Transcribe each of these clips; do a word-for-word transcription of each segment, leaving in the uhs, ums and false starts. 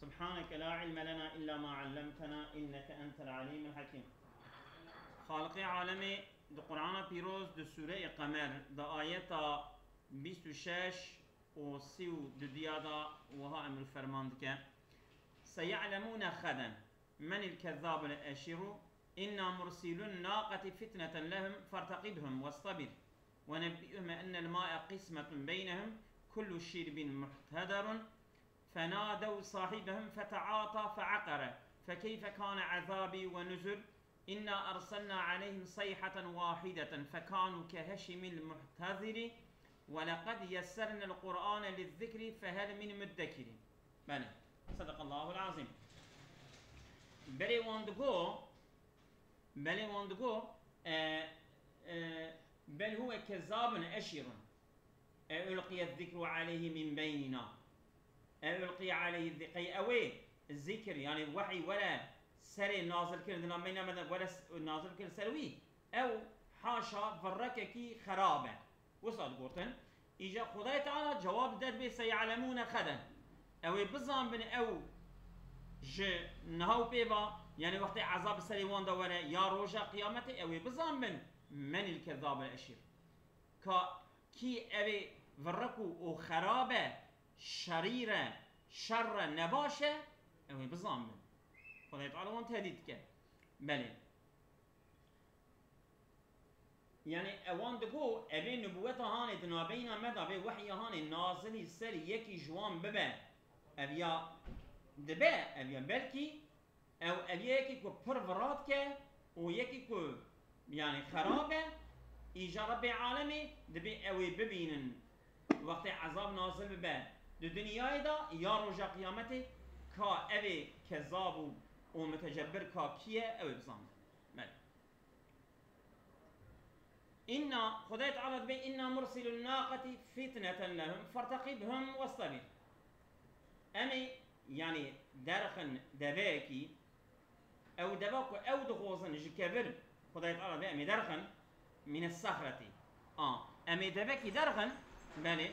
سبحانك لا علم لنا إلا ما علمتنا إنك أنت العليم الحكيم. Xaliqê alemê di Qur'ana Pîroz di Sûreyê Qemer di ayeta bîst û şeş û sî û dudiya de wiha emr ferman dike: سيعلمون غدا من الكذاب الأشر إنا مرسلو الناقة فتنة لهم فارتقبهم واصطبر ونبئهم أن الماء قسمة بينهم كل شرب محتضر فنادوا صاحبهم فتعاطى فعقر فكيف كان عذابي ونذر إنا أرسلنا عليهم صيحة واحدة فكانوا كهشيم المحتظر ولقد يسرنا القرآن للذكر فهل من مدكر. Belê. Sadaqallahul azîm. Belê wan digo, belê wan digo, e, e, bel huve kezzabun eşîrun. E ulqiye zikru aleyhi min beynina. E ulqiye aleyhi zikri. Ew ê zikir, yani wehy were serê nazil kirin, di navbeyna me de were s-, nazil kirin ser wî. Ew haşa virrekekî xerab e. Wisa digotin. Îca Xwedayê Teala cewab dide, dibê seye'lemûne xeden. Ew ê bizanbin ew ji niha û pê va, yani wextê ezab bi serê wan de were, ya roja qiyametê, ew ê bizanbin menil kezzabul eşîr. Ka kî ev ê virrik û, û xerab e, şerîr e, şer e, nebaş e, ew ê bizanbin. Xwedayê Teala wan tehdît dike. Belê. Yani ewan digo, evê nubûweta hanê di nabeyna me de, vê wehya hanê nazilî ser yekî ji wan bibe, ev ya dibe, ev ya belkî, ew, ev ya yekî ku pir vira dike û yekî ku, yani, xerab e, îca Rebbê alemê dibê ew ê bibînin wextê ezab nazil bibe di dinyayê de ya roja qiyametê, ka ev ê kezab û, û mutecebbir ka kî ye, ew ê bizanbin. Belê. Înna, Xwedayê Teala dibê, "Înna mursilun naqeti fitneten lehum ferteqibhum westabir." Em ê, yanî, derxin deveyekî, ew deva ku ew dixwazin ji kevir, Xwedayê Teala dibê, em ê derxin, mîne sexretî. A, em ê devekî derxin, belê,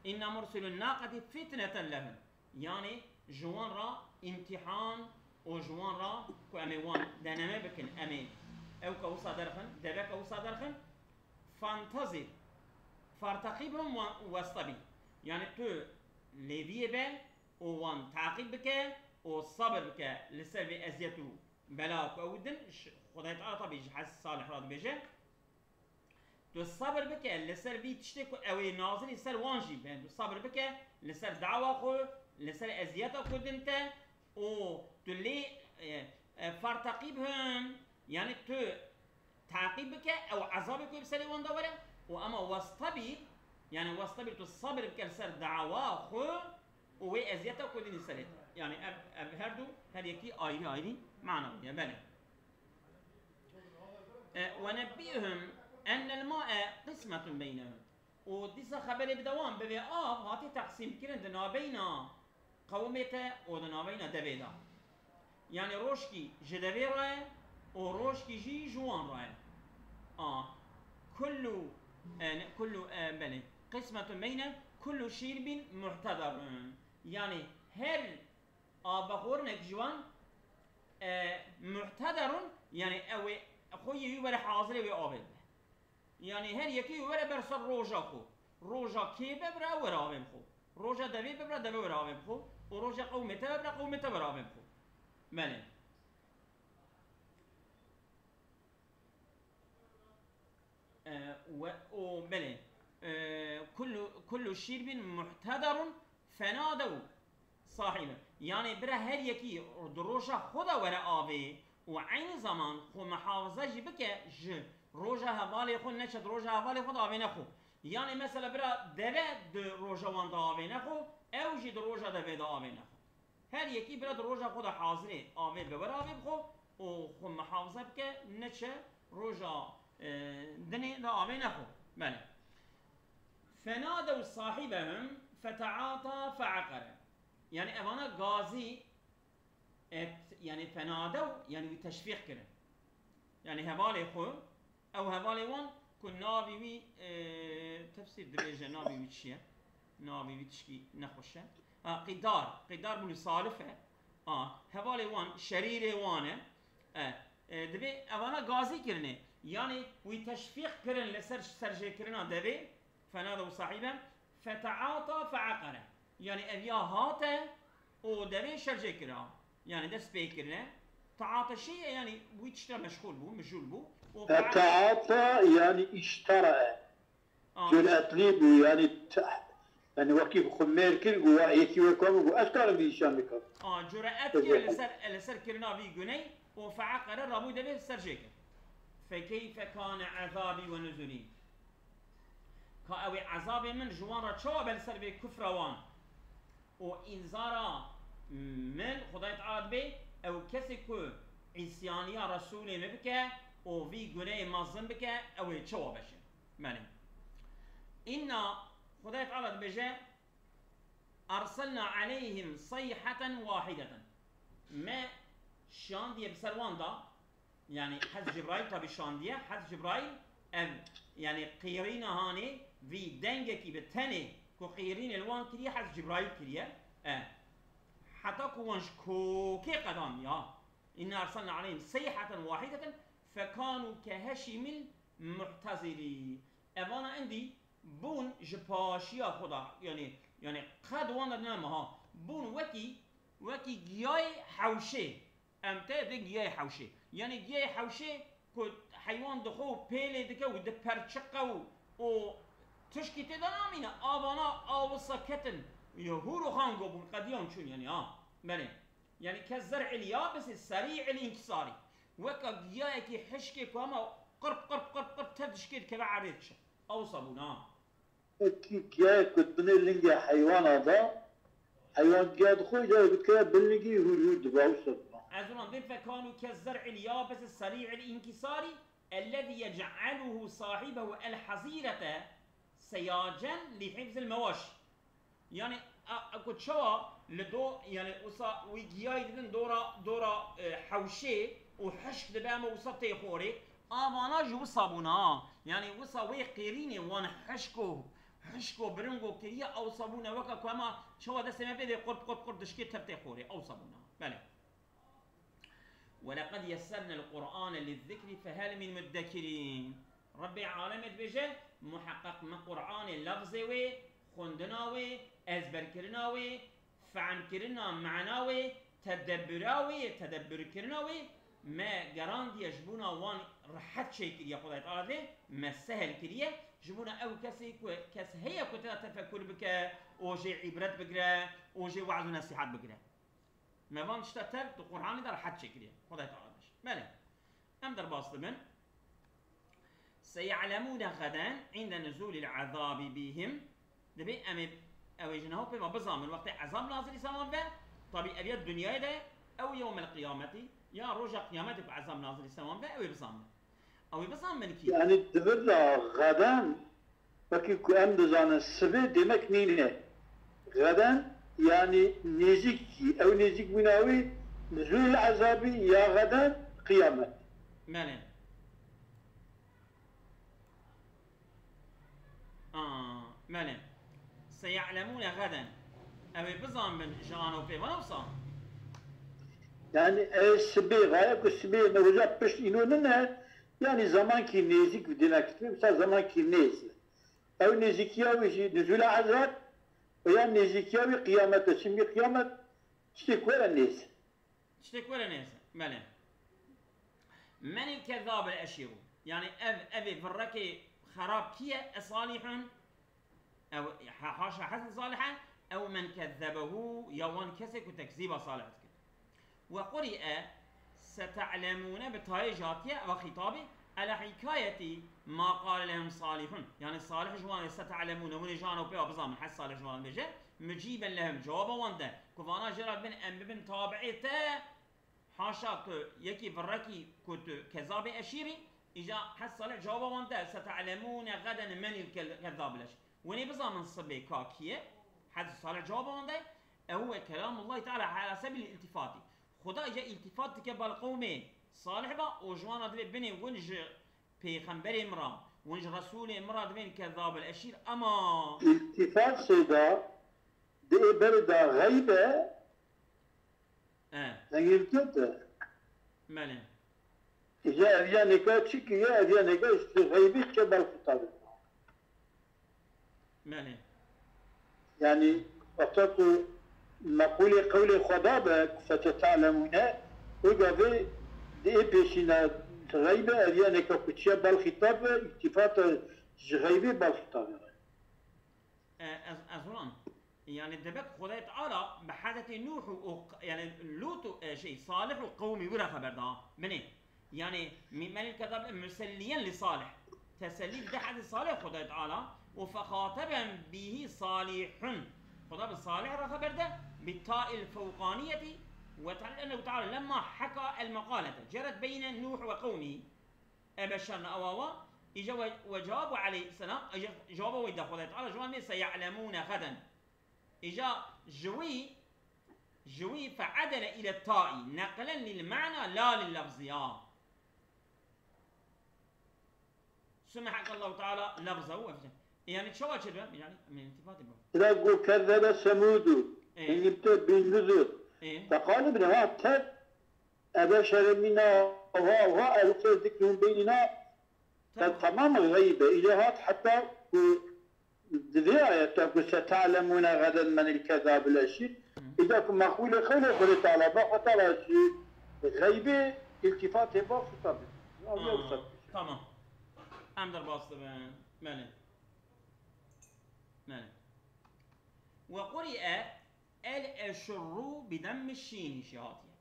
"Înna mursilun naqeti fitneten lehum." Yanî ji wan re îmtîhan û ji wan re ku em ê wan deneme bikin, em ê ew ka wisa derxin, deveka wisa derxin, fantazîr, farteqîbhum we-, westabî. Yanî tu lêviyê be û wan teqîb bike û sabir bike li ser vê eziyet û bela ku ew din, ş-, Xwedayê Teala tabî ji Hes Salih re dibêje. Tu sabir bike li ser vî tiştê ku ew ê nazilî ser wan jî be. Tu sabir bike li ser dawa xwe, li ser eziyeta ku din te û tu lê, e, e, farteqîbhum, yani tu teqîb bike ew ezabê ku bi serê wan de were û ema westabîr, yani westabîr tu sabir bike li ser dawa xwe û wê eziyeta ku din li serê te. Yani ev, ev her du, her yekî ayrî ayrî mana bûye. Belê. E, "Ve nebbihum ennel ma'e qismetun beynehum." Û dîsa xeberê bide wan, bivê av hatî teqsîmkirin di navbeyna qewmê te û di navbeyna devê de. Yani rojkî ji devê re ye û rojkî jî ji wan re ye. A, kullu, e, ne, kullu, e, belê. Qismetun beyne kullu şîrbin muhtedarun. Yani her avvexwarinek ji wan, e, muhtedarun, yani ew ê xwe yê wî were hazirê wê avê bibe. Yani her yekî were ber ser roja xwe. Roja kê be bira were avê bixwe. Roja devê be bira deve were avê bixwe. Û roja qewmê te be bira qewmê te were avê bixwe. Belê. E, we, û belê. E, kullu, kullu şîrbin muhtedarun fenadew sahibe. Yani bira her yekî di roja xwe de were avê û eynî zaman xwe muhafaza jî bike ji roja hevalê xwe, neçe di roja hevalê xwe de avê nexwe. Yani mesela bira deve di roja wan de avê nexwe, ew jî di roja devê de avê nexwe. Her yekî bira di roja xwe de hazirê avê bi were avê bixwe û xwe muhafaza bike, neçe roja, e, dinê de avê nexwe. Belê. Fenadew sahibehum feteata feaqere. Yani evana gazî et, yani fenadew, yani wî teşvîq kirin. Yani hevalê xwe, ew hevalê wan ku navê wî, e, tefsîr dibêje navê wî çi ye? Navê wî tişkî nexweş e. Ha, Qîdar. Qîdar bûn salif e. A, hevalê wan, şerîrê wan e. E, e, dibê evana gazî kirine. Yanî wî teşvîq kirin li ser serjêkirina devê, fenade û sahibe, feteata feaqere. Yanî ev ya hate û devê şerjê kira. Yanî dest pê kirine. Teateşî ye, yanî wî tişta meşxûl bû, mijûl bû. Û feaqere. Feteata yanî îştara e. A, Cüretlî bû, yanî te-, yanî wekî xwe mêr kir, got, "Wa yekî wek min got, ez karim vî îşan bikim." A, cüret kir li ser, li ser kirina vî guney û feaqere rabû devê ser jê kir. Fekeyfe kane ezabî ve nuzurî. Ka ew ê ezabê min ji wan re çawa be li ser vê kufra wan? Û înzara min, Xwedayê Teala dibê, ew kesê ku îsyaniya Resûlê min bike û vî guneyê mezin bike, ew ê çawa be jê? Belê. Înna Xwedayê Teala dibêje, "Erselna aleyhim seyheten wahideten." Me şandiye bi ser wan da, yanî Hez Cibraîl tabî şandiye, Hez Cibraîl ev, yanî qîrîna hanê vî dengekî bi tenê ku qîrînê li wan kiriye, Hez Cibraîl kiriye. E, heta ku wan ji kokê qedandiya. Înna erselna aleyhim seyheten wahideten fekanu keheşîmil muhtezirî. Evana endî bûn ji paşiya xwe da, yanî, yanî qed wan de nema ha. Bûn wekî, wekî giyayê hewşê. Em tê di giyayê hewşê. Yanî giyayê hewşê ku heywan dixwe û pêlê dike û diperçiqe û, û tişkî tê de namîne. Avana a wisa ketin. Ya hûr û xango bûn, qediyan çûn yanî ha. Belê. Yanî ke zer'il yabisi serî'il inkisarî. Weka giyayekî hişkê ku hema qirp, qirp, qirp, qirp tev dişkê dikeve erdê diçe. Ewsa bûn ha. Wekî giyayek ku binê lingê heywana da, heywan giya dixwe, îcar dikeve bin lingî hûr hûr dibe, ewsa bûn ha. Ez wan bê fekanu ke zer'il yabisi serî'il inkisarî, ellezî yec'eluhu sahibehu el hazîrete seyacen li hifzil mewaşî. Yanî, a, a, ku çawa li do, yanî, wisa wî giyayî didin dora, dora, e, hewşê û hişk dibe, ama wisa tê xorê. Avana jî wisa bûne, ha. Yanî, wisa wê qêrînê wan hişk û, hişk û biringo kiriye, ewsa bûne weka ku hema çawa destê me pê dê qurp, qurp, qurp dişkê tev tê xorê. Ewsa bûne. Belê. "Weleqed yessernel Qur'ane lizzikri fehel min muddekirîn." Rebbê alemê dibêje, muheqeq me Qur'anê lafzê wê, xwendina wê, ezberkirina wê, fehmkirina mana wê, tedebbura wê, tedebbirkirina wê, me gerandiye ji bona wan rehet çêkiriye, Xwedayê Teala dê me sehel kiriye, ji bona ew kesê ku kes heye ku tê de tefekur bike û jê îbret bigire û jê we'z û nesîhet bigire. Me van tişta tev di Qur'anê de rehet çêkiriye. Xwedayê Teala bêje. Belê. Em derbas dibin. "Seye'lemûne xeden inde nuzûlil ezabî bîhim." Dibê em ê, ew ê ji neho pê ve bizanin. Wextê ezab nazil î ser wan be, tabî ev ya dinyayê de, ew yewmel qiyametî, ya roja qiyametê ku ezab nazil î ser wan be, ew ê bizanin. Ew ê bizanin kî? Yanî di vir de xeden, wekî ku em dizanin sibê demek nîne. Xeden, yanî nêzîkî, ew nêzîkbûna wî, nuzûl ezabî ya xeden, qiyamet. Belê. Aa, belê. Seye'lemûne xeden. Ew ê bizanbin ji ano pê. Vana wisa? Yanî, e, sibê, raya ku sibê ne roja pişt îno nine, yanî zamankî nêzîk bi dîna kitibê, mesela zamankî nêz. Ew nêzîkiya wî jî nuzûla ezab, û ya nêzîkiya wî qiyamet e. Çimkî qiyamet tiştê ku were nêz. Tiştê ku were nêz e. Belê. Menil kezzabul eşîru. Yanî ev, ev ê virrekê xerab kî ye? E Salihun? Ew, ha-, haşa Hesen Salih e, ew men kezzebehu, ya wan kesê ku tekzîba Salih dikin. Ve quri'e sete'lemûne bi tayê jatiye, ev xîtabî, ele hikayetî ma qale lehum Salihun. Yanî Salih ji wan re sete'lemûne, hûn ê ji ano pê ve bizanin, Hes Salih ji wan bêje, mucîben lehum, cewaba wan de, ku vana jê re bin, em bibin tabi'ê te, haşa tu yekî virrekî ku tu kezabê eşîrî, îca Hes Salih cewaba wan de, sete'lemûne xeden menil ke-, kezzabul eşîr. Hûn ê bizanin sibê ka kî ye? Hes Salih cewaba wan de, ew huwe kelamullahi teala ala sebilîl iltifati. Xuda îca iltifat dike bal qewmê Salih ba û ji wan re dibê binê hûn ji pêxemberê min re, hûn ji Resûlê min re dibên kezzabul eşîr, ema. Iltifat seyda, di ê berê de xeyb e, E, Zengîn te. Belê. Îca ev ya nêka çi kiriye, ev ya nêka ji xeybê çe bal xitabê. Belê. Yani, wexta ku meqûlê qewlê Xweda be, ku fetete'lemûne, wê gavê di ê pêşîna xeybe, ev ya nêka ku çiye bal xîtab be, îltifata ji xeybê bal xîtabê be. E, ez, ez wan. Yani, debe ku Xwedayê Teala bi Hezretî Nûh û, û q-, yani, Lût û, e, şey, Salih û qewmî wî re xeber da. Binê. Yani, mi-, menil kezab muselliyen li Salih. Tesellî bide Hezretî Salih Xwedayê Teala û fexateben bîhî Salihun. Xweda bi Salih re xeber de, bi ta'il fewqaniyetî ve ta'il ennehu Teala lemma heka el meqalete. Ceret beyne Nûh ve qewmî. Ebeşerna ewawa, îca we, we cevab we aleyhisselam, îca cevaba we da Xwedayê Teala, ji wan bê seye'lemûne xeden. Îca ji wî, ji wî fe'edele ile ta'i, neqlen lil ma'na la lil lafzi ya. Sumehakallahu Teala lafzehu ve fi'lehu. Yani çawa çi dibe? Yani, min iltifati bu. Îza ku kezzebe Semûdu, E. Hingî te bin Nuzur. E. Feqalî bin ha ter Ebeşere mîna, ha, ha, ev ser zikrî hûn beynîna, Tamam. Te temam xeybe. Îca hat heta ku di vê ayeta ku sete'lemûne xeden menil kezabul eşîr. Hı. Îca ku meqûlê xewlê Xwedê Teala be, Xwedê Teala ji xeybê îltifatê ba xita be. Ew ya Ha, wisa. Tamam. Em derbas dibin. Belê. Belê. Ve quri'e el eşirru bi demmi şîn jî hatiye.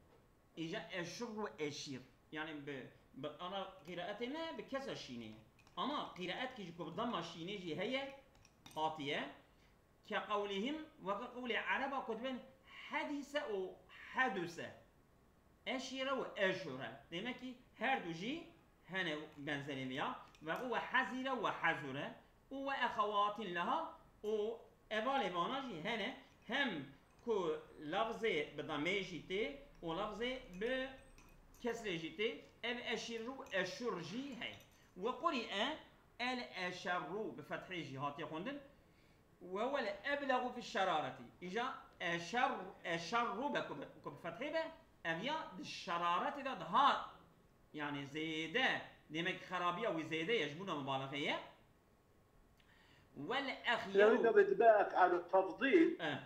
Îja eşirru eşîr. Yani bi, bi ana qîraetê me bi kesra şînê ye. Ama qîraetkî jî ku bi damma şînê jî heye, hatiye. Ke qewlihim, weke qewlê Ereba ku dibên hedîse û heduse. Eşîre û eşure. Demek ki her du jî hene benzerê vê ya. Ve qu ve hezîre û hezure. Û ve exewatin leha û hevalê vana jî hene. Hem ku lafzê bi damê jî tê û lafzê bi kesrê jî tê. Ev eşîr û eşur jî heye. Ve qurî'e el eşerru bi fethê jî hatiye xwendin. Ve huwel eblegu fi şerareti. Îja eşer, eşerru be ku bi, ku bi fethê be, ev ya di şeraretê de daha, yani zêde, demek xerabiya wî zêde ye, ji bona mubalexê ye. Wel exyeru. Lewê de dibe ef'alu tefdîl. E.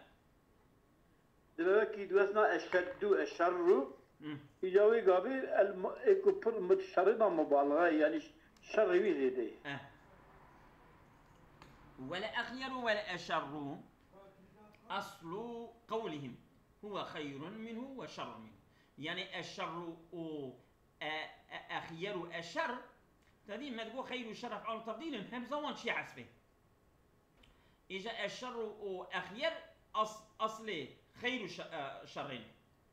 Dibe wekî diwesna eşeddu, eşerru. Hı. Îca wê gavê el mu-, ê ku pir mutşerrina mubalaxa, yani ş-, şerrê wî zêde ye. Eh. Wele exyeru wele eşerru. Aslu qewlihim. Huve xeyrun minhu ve şerrun minhu. Yani eşerru û e, e, exyeru eşer. Tedî me digo xeyr û şer ef'alu tefdîl in, hemza wan çi esbê. Îja eşşerru û exyer as-, aslê xeyr û şe-, e, şerrê ne.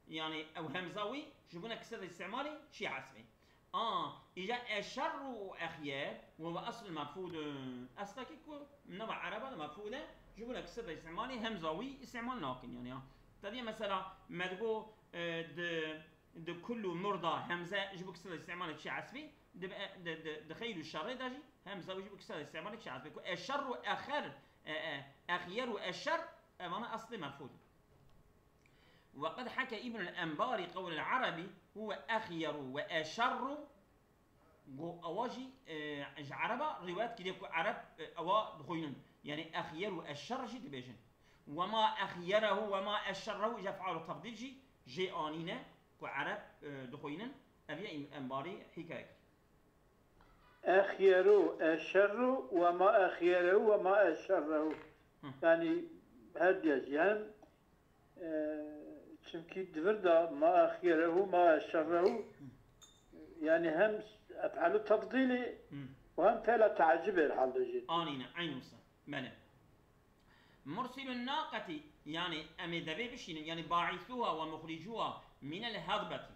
Yani ew hemza wî ji bona kise de îstimalê çi esbê. A, îja eşşerru û exyer we ve asl merfûdun. Eslekî ku nava ereba de merfûd e, ji bona kise de îstimalê hemza wî îstimal nakin yani ya. Tevî mesela me digo, e, di Di kul û murda hemze ji bo kisa de îstimalê çi esbî, di, di, di, di xeyr û şerê de jî hemze ji bo kisa de îstimalê çi esbî. Ku eşer û exer, e, e, exyer û eşer, evana eslê merfû ne. Ve qed heke Îbnul Enbarî qewlel Erebî, huve exyeru ve eşerru, Go ewa jî, e, ji Ereba rîwayet kiriye ku Ereb, e, ewa dixwînin. Yani exyer û eşşer jî dibêjin. Wema exyerehu wema eşşerrehu ji ef'alu tefdîl jî jê anîne ku Ereb, e, dixwînin. Ev ye Enbarî hîkaye kir. Exyeru eşşerru wema exyerehu wema eşşerrehu. Hı. Yani her diye jî hem Ee, çimkî di vir de ma exyerehu, ma eşşerrehu, yani hem ef'alu tefdîlî Hmm. û hem fela teacibê li hal de jî. Anîne, eyn wisa. Belê. Mursilun naqeti, yani em ê devê bişînin, yani ba'isuha ve muxricuha minel hadbeti.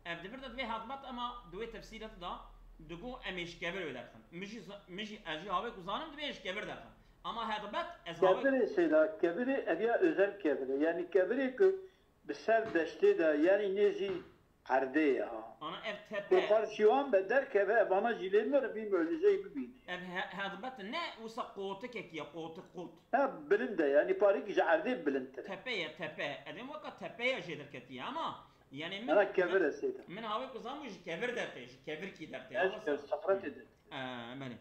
Ev di vir de divê hadbet, ema di wê tefsîretê de digo em ê ji kevir wê derxin. Min jî za-, min jî, ez jî havê ku zanim divê ji kevir derxin. Ama hadbet, ez havê Kevirê sêda, kevirê ev ya özel kevir e. Yani kevirê ku bi ser deştê de, yani nêzî erdê ye ha. Ana ev tepe. Ku qarşî wan be derkeve, evana jî lê nere bî mucizeyê bibîne. Ev he-, hadbet ne wisa qotikekî ye, qotik qot. Ha, bilind e, yani parîk ji erdê bilindtir e. Tepe ye, tepe. Edem weka tepe ye jê derketiye ama Yani min, Hera kevir e seyda. Min hawê ku zan bû ji kevir dertê, ji kevirkî dertê. Ez Ama kevir, sefretê dertê. Ee, belê.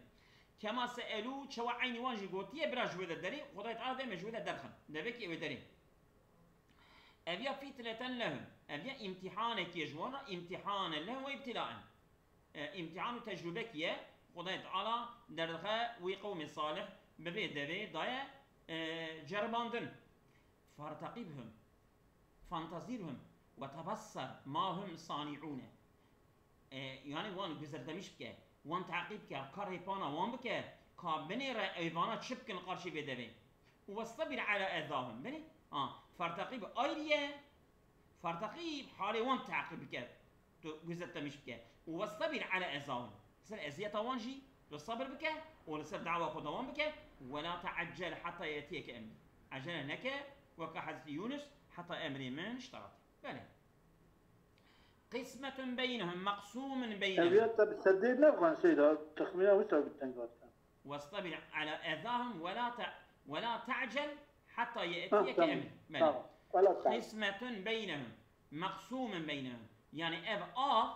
Kema se'elû, çawa eynî wan jî gotiye, bira ji wê de derê, Xwedayê Teala dê me ji wê de derxin. Devekî ew ê derê. Ev ya fitneten lehum. Ev ya îmtîhanekî ye ji wan re, îmtîhanen lehum ve îbtilaen. E, îmtîhan û tecrûbekî ye. Xwedayê Teala derdixe wî qewmê salih bi vê devê daye, e, ceribandin. Farteqîbhum. Fantazîrhum. Ve tebesser ma hum sanî'ûne. E, yani wan guzeltemîş bike, wan teqîb bike, ka rêpana wan bike, ka binêre ew vana çi bikin qarşî vê devê. Û westabir ala ezahum. Binê, ha, farteqîb ayrî ye, farteqîb halê wan teqîb bike, tu guzeltemîş bike. Û westabir ala ezahum. Li ser eziyeta wan jî tu sabir bike û li ser dawa xwe dewam bike. Wela te'eccel heta yetiyeke emri. Ecele neke, weke Hezretî Yûnus, heta emrê min ji te re tê. Belê. Qismetun beynehum, meqsûmun beynehum. Ev ya te bi sedê nexwend seyda, texmîna wisa bi deng hatiye. Westabir ala ezahum ve la te-, ve la te'cel hatta ye'tiyeke emri. Belê. Tamam. Ve la te'cel. Qismetun beynehum, meqsûmun beynehum. Yani ev av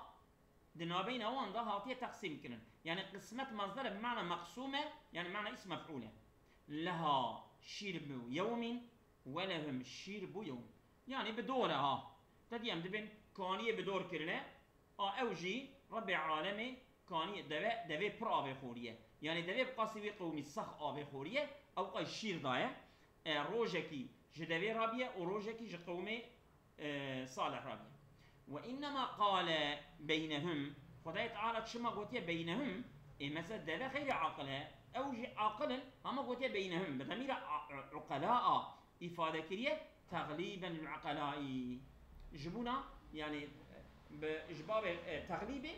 di nabeyna wan de hatiye teqsîm kirin. Yani qismet masder e bi mana meqsûm e, yani mana îsm mef'ûl e. Leha şirbu yewmin, Welehum şîr bû yewm. Yani bi dor e ha. Te diyem dibin kaniyê bi dor kirine. A ew jî Rebbê alemê kaniyê deve, devê pir avê xoriye. Yani devê bi qasî wî qewmî sex avê xoriye. Ew qay şîr daye. E, rojekî ji devê rabiye û rojekî ji qewmê, e, Salih rabiye. Ve innema qale beynehum. Xwedayê Teala çima gotiye beynehum? Ê mesela deve xeyrê aqil e. Ew jî aqil in, hema gotiye beynehum. Bi demîra a-, uqela a. îfade kiriye, teglîben lil uqelai. Ji bona, yani, bi, ji babê, e, teglîbê,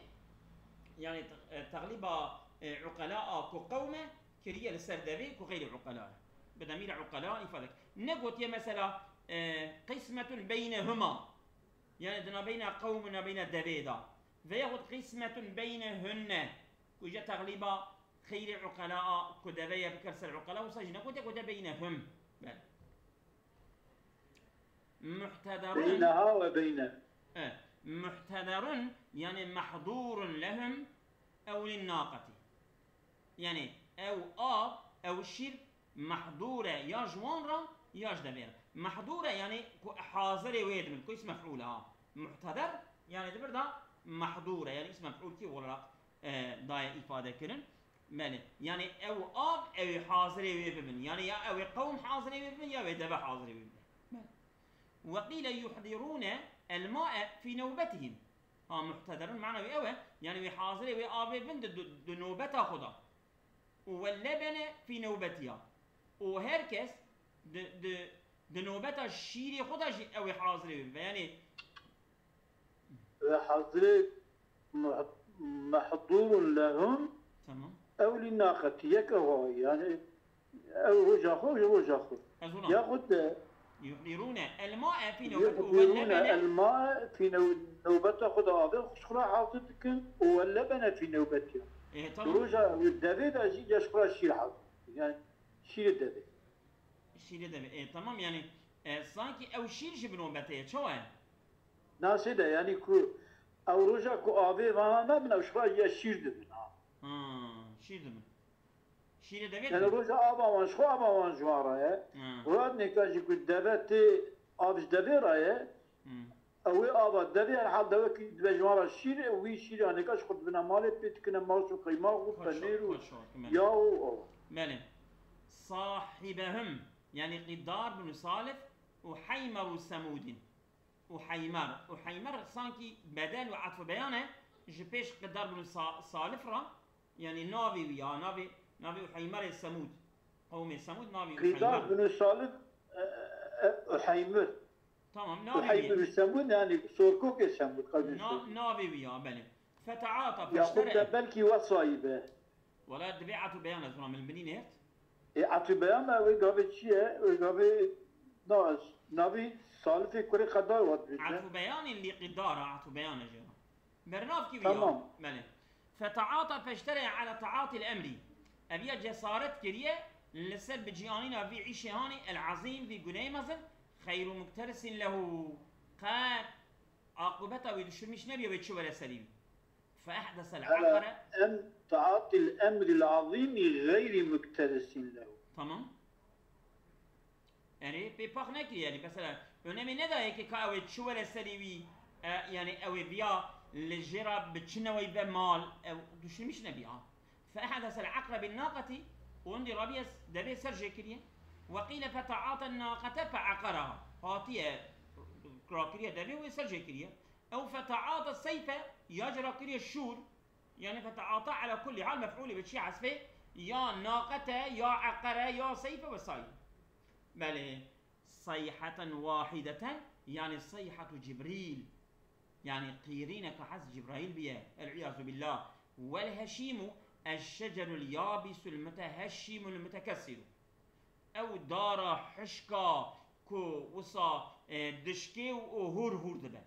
yani, e, teglîba, e, uqela a ku qewm e, kiriye li ser devê ku xeyrî uqela e. Bi demîra uqela îfade kir. Ne gotiye mesela, e, qismetun beynehuma. Yani, di nabeyna qewm û nabeyna devê de. Veyahut qismetun beynehunne. Ku îca teglîba xeyrê uqela a ku deve ye bikir ser uqela, wisa jî negote, gote beynehum. Belê. Muhtederun. Beyneha ve beyne. E, muhtederun, yani mehdurun lehum ew lin naqeti. Yani ew av, ew şîr mehdûr e ya ji wan re ya ji devê re. Mehdûr e yani ku hazirê wê dibin, ku îsm mef'ûl e ha. Muhteder yani di vir de mehdûr e yani îsm mef'ûl kî olarak, e, daye îfade kirin. Belê. Yani ew av ew ê hazirê wê bibin. Yani ya ew ê qewm hazirê wê bibin ya wê deve hazirê wê bibin. Belê. Ve qîle yuhdirûne el ma'e fî newbetihim. Ha, muhtederun mana wê ew e. Yani wê hazirê wê avê bin di, di, di nobeta xwe de. Û wellebene fî newbetiha. Û her kes di, di, di nobeta şîrê xwe de jî ew ê hazirê wê bibe. Yani Ve hazirê meh-, mehdûrun lehum Tamam. ew lî naqetî. Yek ew e. Yani ew roja xwe, ew roja xwe. Ez ona. Yaxud de Yuhdirûne el ma'e fî newbet û yuhdirûne wellebene. el ma'e fî new-, newbeta xwe de avê xwe ji xwe re hazir dikin û wellebene fî newbetiha. E, tamam. Roja devê de jî ya ji xwe re şîr hazir dikin. Yani şîrê devê. Şîrê devê. E, tamam yani, e, sanki ew şîr jî bi nobetê ye. Çawa ye? Nasê de yani ku ew roja ku avê vana nebin ew ji xwe re ya şîr dibin ha. Ha, şîr dibin. Şîrê devê Yani dibe. roja ava wan ji xwe ava wan ji wan re ye. Ha. Roja nêka jî ku deve tê av ji devê re ye. Hmm. Ew ê ava devê herhal dewekî dibe ji wan re şîr, wî şîrê anêka ji xwe dibine malê pê dikine maş û qeymax û Xweş penêr û xweş hat, belê. ya û ew. Belê. Sahibehum, yani Qidar bin Salif û Heymer û Semûdin. Û Heymer. Û Heymer sanki bedel û etf beyan e, ji pêş Qidar bin Sa-, Salif re, yani navê wî ya, navê, navê Uheymerê Semûd. Qewmê Semûd navê Qîdar Uheymer. bin Salib, e, e, Uheymir. Tamam, navê Uheymir wî. Semûd, yani sorkokê Semûd, qewmê Na-, Semûd. Navê wî ya, belê. Feteata, Yaxud peştere. de belkî wesayî be. Wala divê etû beyan ez buna min binî nêrt. E, etû beyan me, wê gavê çi ye? Wê gavê na-, navî Salifê kurê Qedar wat bêje. Etû beyanên lî qîdara, etû beyan e jê re. Bernavkî wî ya. Tamam. Belê. Fetaata peştere ala taatil emrî. Ev ya cesaret kiriye li ser biciyanîna vî îşê hanî el azîm, vî guneyê mezin, xeyru mukterisin lehu. Qet, a Sohbeta wî dişirmiş nebiye wê çi were serî wî. Fe ehdesel Hela aqare. em taatil emril azîmî xeyrî mukterisîn lehu. Tamam. Erê, pê pax nekiriye, yanî mesela önemê nedaye ki ka ew ê çi were serî wî, e, yanî ew ê viya li jê re bi çi neweyî ve mal, ew duşunmiş nebiya. Fe ehdesel aqre bin naqetî, û hindî rabiye devê ser jê kiriye. Ve qîle fe taate naqete fe aqaraha. Hatiye, rakiriye devê û ê ser jê kiriye. Ew fe taate seyfe, ya jî rakiriye şûr. Yanî fe taate ala kulli hal mef'ûlê bi çi hesbê? Ya naqete, ya eqere, ya seyfe ve saîr. Belê. Seyheten wahideten, yanî seyhetu Cibrîl. Yanî qîrîneke hez Cibraîl biye. El iyazu billah. Wel heşîmu eşşecerul yabisul muteheşşimul mutekessiru. Ew dara hişka ku wisa, e, dişkê û hûr hûr dibe.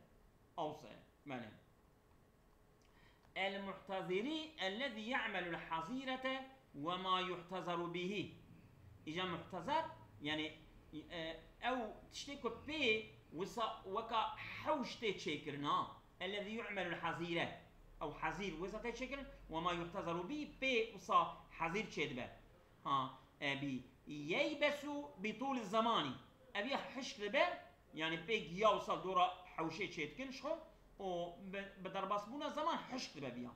Ewse, belê. El muhtezirî ellezî ye'melul hazîrete ve ma yuhtezeru bihî. Îca muhtezer, yanî, e, ew tiştê ku pê wisa weka hewş tê çêkirin, ha. Ellezî yu'melul hazîre. Ew hazîr wisa tê çêkirin, ve ma yuhtezeru bihî, pê wisa hazîr çêdibe. Ha, e, bî yeybesu bi tûli zemanî. Ev ya hişk dibe, yanî pê giya wisa dora hewşê çêdikin ji xwe û bi, bi derbasbûna zeman hişk dibe biya.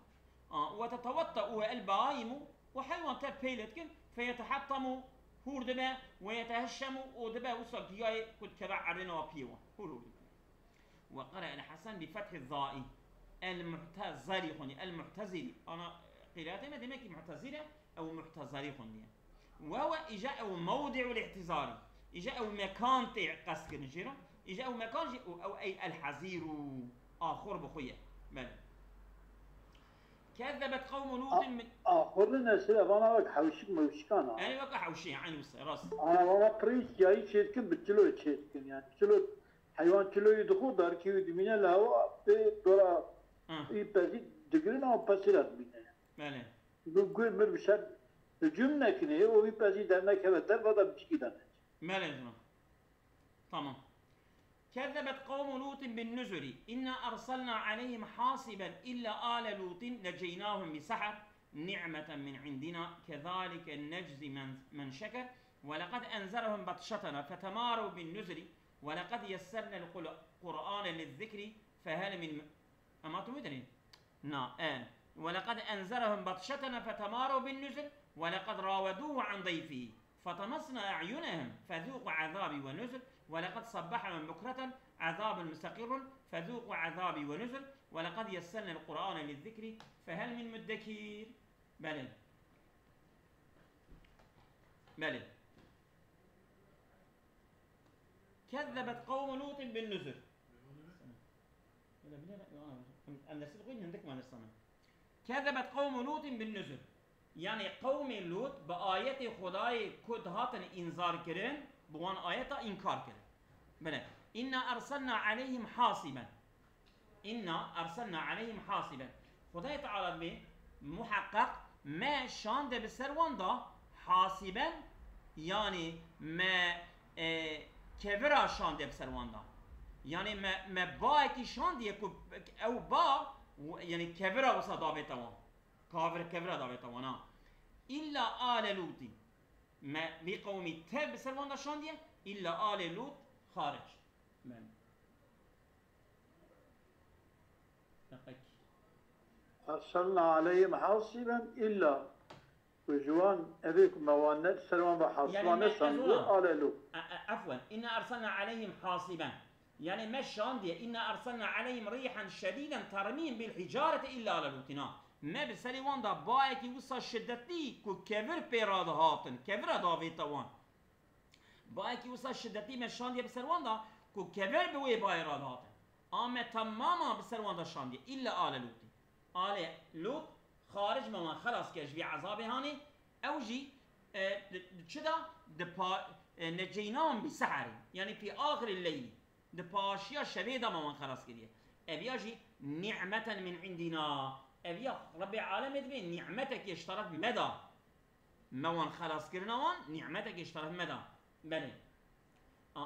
A, we tetewetteu el behaimu û heywan tev pêle dikin, feyetehettemu hûr dibe, we yetehişşemu û dibe wisa giyayê ku dikeve erdê nava piyê wan. Hûr hûr dibe. Ve qere el Hesen bi fethî zai. El muhtezerî xwendî. El muhtezirî. Ana qîratê me demek ki muhtezir e, ew muhtezerî xwendiye. Ve we îja ew mewdi'ul ihtizarî. Îja ew mekan tê qestkirin jê re. Îja ew mekan jî û ew ey el hazîru. Axur bi xwe ye. Belê. Kezzebet qewmu Lûtin min. Axurî nesile vana wek hewşik mewşikan ha. Ey wek hewşî, eyn wisa, rast. Ana vana pirî siyayî çêdikin, bi çilo çêdikin yani. Çilo Heywan çiloyî dixwe, darkî wî dimîne li hewa, pê dora Hı. wî pezî digirin û pesî re dimîne. Belê. Bi guh mir bi şer hicûm nekinê, û wî pezî dernekeve derve de biçikî de neçe. Belê, tamam. Tamam. Kezzebet qewmu Lûtin bin nuzuri. İnna ersalna aleyhim hasiben illa ale Lûtin neceynahum bi seher. نعمة من عندنا كذلك نجزي من، من شكر ولقد أنذرهم بطشتنا فتماروا بالنذر ولقد يسرنا القرآن للذكر فهل من، أما تمدري؟ نا، آه. ولقد أنذرهم بطشتنا فتماروا بالنذر ولقد راودوه عن ضيفه فطمسنا أعينهم فذوقوا عذابي ونذر ولقد صبحهم بكرة عذاب مستقر فذوقوا عذابي ونذر ولقد يسرنا القرآن للذكر فهل من مدكر. Belê. Belê. Kezzebet qewmu Lûtin bin nuzur. Öyle bilerek, ya, em, em dersi koyun, hindik mi dersi sana? Kezzebet qewmu Lûtin bin nuzur. Yani qewmê Lût bi ayetê Xwedayê ku dihatin înzar kirin, bi wan ayeta înkar kirin. Belê. İnna ersalna aleyhim hasiben. İnna ersalna aleyhim hasiben. Xwedayê Teala dibê, muheqeq me şande bi ser wan da hasiben, yanî me, e, kevira şande bi ser wan da. Yanî me, me baekî şandiye ku ew ba, yanî kevira wisa davête wan. Kavir kevira davête wan ha. İlla ale Lûtî. Me vî qewmî tev bi ser wan da şandiye, îlla alê Lût xaric. Men. Deqek. Ersalna aleyhim hasiben illa. Ku ji wan evê ku me wan ne ser wan ve hasiba neşandiye, alê Lût. E, e, efwen. İnna ersalna aleyhim hasiben. Yani me şandiye, inna ersalna aleyhim rihan şedîden termîhim bil hicareti illa ale Lûtî. Na. Me bi serê wan da bayekî wisa şiddetî ku kevir pê radihatin, kevira davête wan. Bayekî wisa şiddetî me şandiye bi ser wan da ku kevir bi wê bayê radihatin. A me temama bi ser wan da şandiye, illa ale Lûtî. Alê Lût xaric me wan xelas kir ji vî ezabê hanê, ew jî, e, di, di çi da? Di pa-, e, neceynahum bi seherî. Yani fî axirî leylî. Di paşiya şevê de me wan xelas kiriye. Ev ya jî nîmeten min indina. Ev ya Rebbê alemê dibê nîmetekê ji teref me da. Me wan xelas kirina wan, nîmetekê ji teref me da. Belê. A,